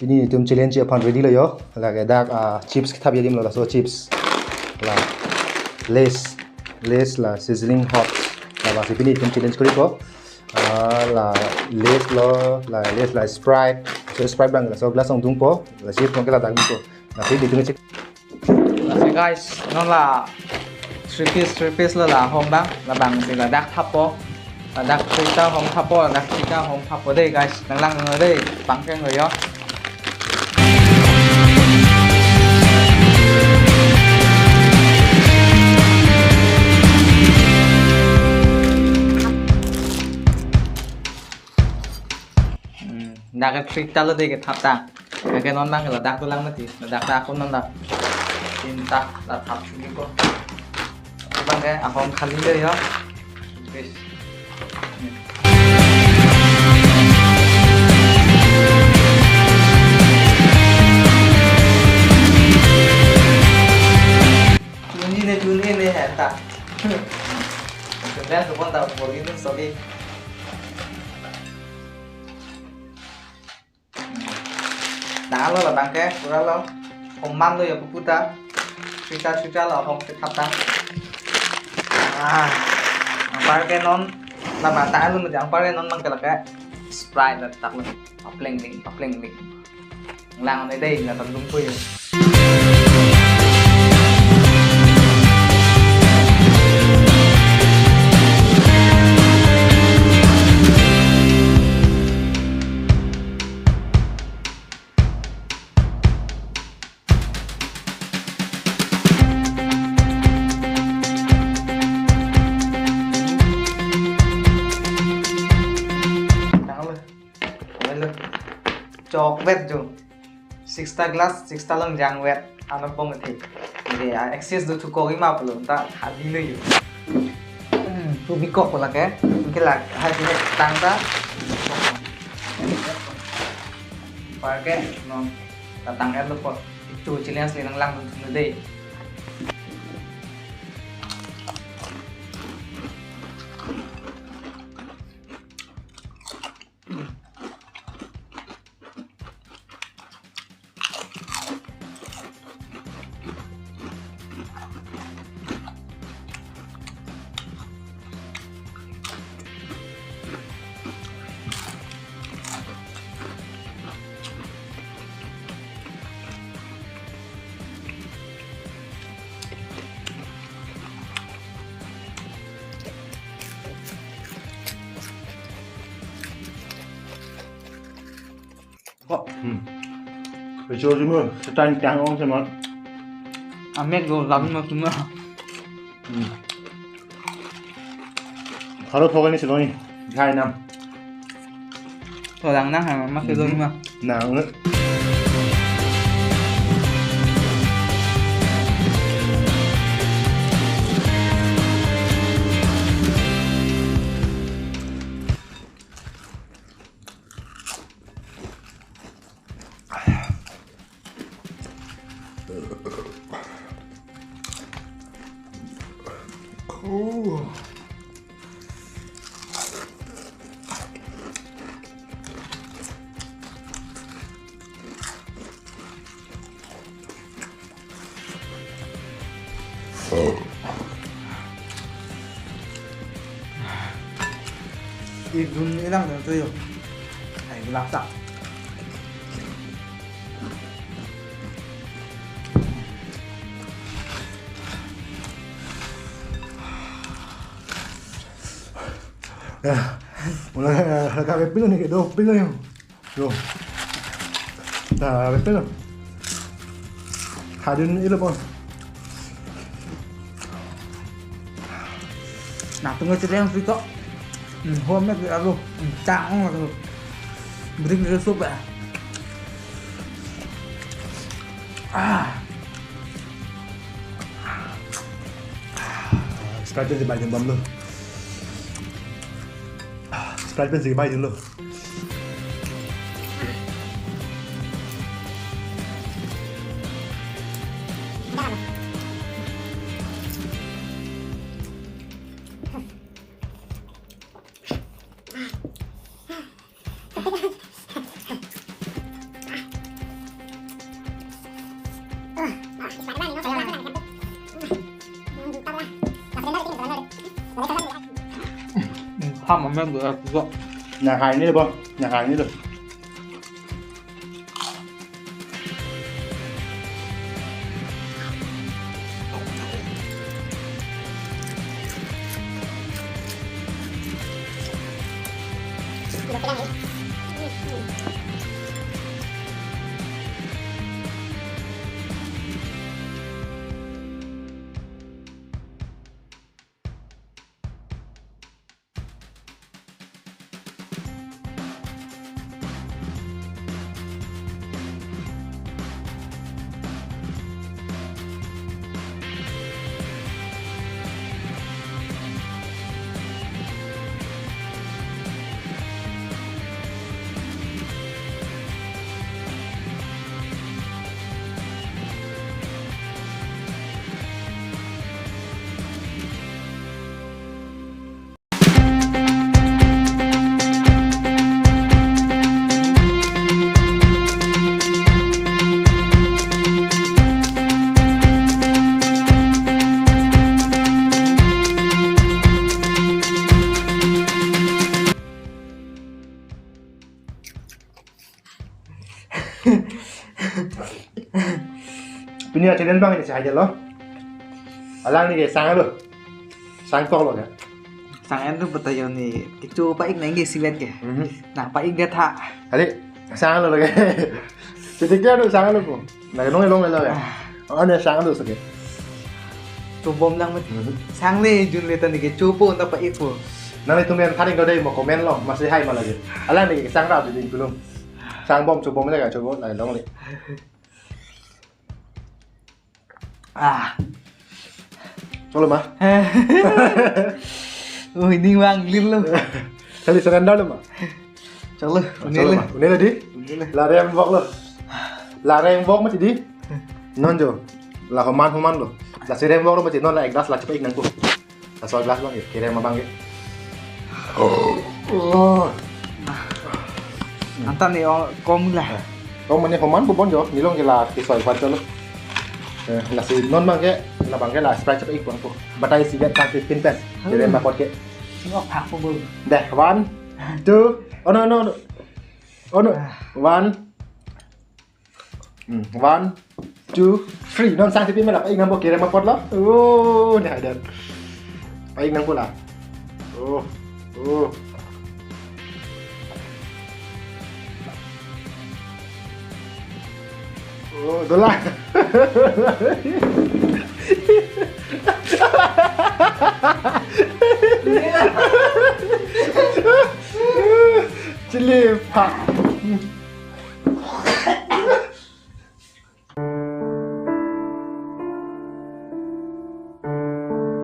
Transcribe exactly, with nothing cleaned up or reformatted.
Pini itum challenge aphan ready lo jo. Lake dak, ah, chips kethap adim lo, laso chips. La Lays, Lays la sizzling hot. Labangsi pini itum challenge koripo. Ah, la Lays lo, la Lays la Sprite. So Sprite abang laso glass ongdungpo. La chips abangke ladak dungpo. Lasi pini itum chip. Lasi guys, non la three piece, three piece lo la hom abang, labangsi ladak thappo. Ladak three ta hom thappo, ladak three ta hom thappo dei guys. Nanglang nang dei, pangkeng lo jo. Hmm, dak ke three ta lo dei kethap ta. Lake non abang ladak dolang mati, ladak ta akon non dak. Tin ta, la thap chuli ko. Abangke ahom khali lo jo. Guys. Chuni ne, chuni ne, heta. Kemudian tuh pon tak borgi tuh sogi. Dak lo labangke, pura lo. Hom man lo jo pupu ta. Three ta, three ta lo hom kethap ta. Ah, anparke non, labang ta lo mejang anparke non abangke lake Sprite ladak lo. Papleng ling, papleng ling. Lang ne dei, la tandung ko jo. Hello. Chocolate jo. Six ta glass, six ta long jangwet. Ano bong the. Jadi, ah, excess do thukok ima pulo. Ta hadi lo jo. Hmm, tu bikok ko lake. Mungkin lak, hadi tang ta. Anparke, non. Tatang er lo po. Itu challenge le nanglang dun dei. Kok. Hmm. Bejo jumu, setan tang ong sama. Amek go lalu ma tuma. Hmm. Haro thoga ni siloni. Ghai nam. Thoga nang ha, ma siloni ma. Nang. Idun ilang dun tuyo. Hai, gelap tak? Ya, mulai, eh, laka pepino ni, kedo pepino ni. Yo. Ta pepino. Hadun ilo po. Nah, tunggu cerita yang cerita. Hmm, home mek aduh, hmm, cang aduh. Bring dia sup ya. Ah. Sprite si bai dun bom lo. Sprite pen si bai dun lo. Mama gue aku kok. Nang hai ni lo, Bang. Nang hai ni lo. Pini a challenge abang ini saja lo. Alangli ke sang lo. Sangkok lo ya. Sang en tu betayo ni. Kecho pa-ik nangke silet ke. Mhm. Nang pa-ik dia tha. Adi, sang lo lagi. Sedikit tu sang lo po. Nang nong long lo ya. Ah. Oh, ne sang lo seke. Chobom lang mati. Mhm. Sang le jun le ta ni kecho po ta pa-ik po. Nanglitum yang tharing do dei mo comment lo, masih hai ma lagi. Alangli ke sang ra di ding kulum. Sang bom, chobom le ka, chobom, nang long le. Ah. Cholo ma? Oh, ini bang lir lo. Kali surrender lo ma? Cholo, Cholo unelo. Ma? Unelo di? Unelo. La rem bok lo. La rem bok ma di? Non jo. La homan homan lo. La si rem bok lo ma di? Non la ek glass la chepa-ik nangpo. Laso glass abang ke, kerem abang ke. Oh. Anta ni, oh, kom la. Kom mane homan po bon jo, nilong ke la kesoi pan cholo. Eh, lasi non abang ke, labang ke la Sprite chepa-ik abang po. Batai si get sang fifteen pen. Hmm. Kerem apot ke. Sing ok phak po bo. Deh, one, two, oh no, no, no. Oh no, Ah. one, Hmm, one, two, three. Non sang chepi mela, pa-ik nangpo kerem apot lo. Oh, ne haidar. Pa-ik nangpo la. Oh, oh. Oh, dola. Chili pa.